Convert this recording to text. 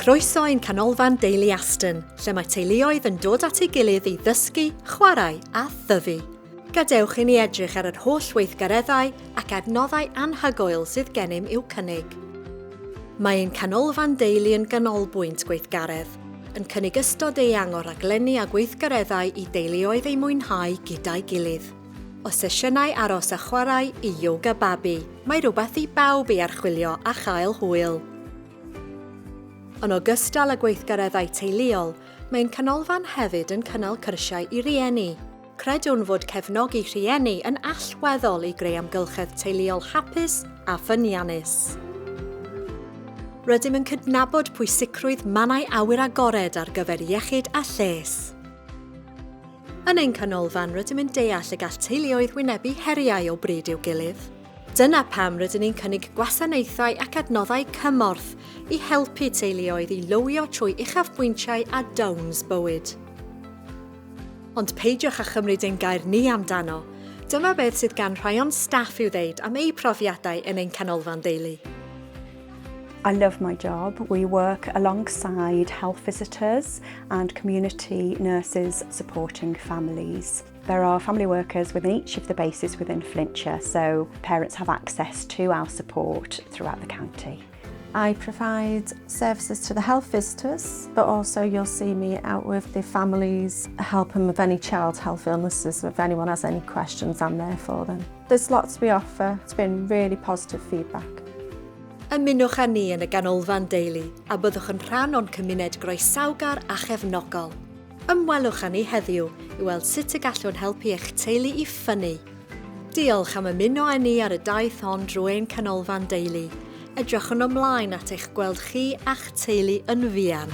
Croeso i'n Canolfan Deulu Aston, lle mae teuluoedd yn dod at ei gilydd i ddysgu, chwarae a thyfu. Gadewch i ni edrych ar yr holl weithgareddau ac adnoddau anhygoel sydd gennym i'w cynnig. Mae ein Canolfan Deulu yn ganolbwynt gweithgaredd, yn cynnig ystod eang o raglenni a gweithgareddau i deuluoedd eu mwynhau gyda'i gilydd. O sesiynau aros a chwarae i yoga babi, mae rhywbeth i bawb ei archwilio a chael hwyl. Yn ogystal â gweithgareddau teuluol, mae ein canolfan hefyd yn cynnal cyrsiau i rieni. Credwn fod cefnogi rhieni yn allweddol i greu amgylchedd teuluol hapus a ffyniannus. Rydym yn cydnabod pwysigrwydd mannau awyr agored ar gyfer iechyd a lles. Yn ein canolfan, rydym yn deall y gall teuluoedd wynebu heriau o bryd i'w gilydd. Dyna pam rydyn ni'n cynnig gwasanaethau ac adnoddau cymorth i helpu teuluoedd i lywio trwy uchafbwyntiau a downs bywyd. Ond peidiwch â chymryd ein gair ni amdano. Dyma beth sydd gan rhai o'n staff i'w ddeud am eu profiadau yn ein canolfan deulu. I love my job. We work alongside health visitors and community nurses supporting families. There are family workers within each of the bases within Flintshire, so parents have access to our support throughout the county. I provide services to the health visitors, but also you'll see me out with the families, help them with any child health illnesses. If anyone has any questions, I'm there for them. There's lots we offer. It's been really positive feedback. Ymunwch â ni yn y Ganolfan Deulu a byddwch yn rhan o'n cymuned groesawgar a chefnogol. Ymwelwch â ni heddiw i weld sut y gallwn helpu eich teulu i ffynnu. Diolch am ymuno â ni ar y daith hon drwy ein Canolfan Deulu. Edrychwn ymlaen at eich gweld chi a'ch teulu yn fuan.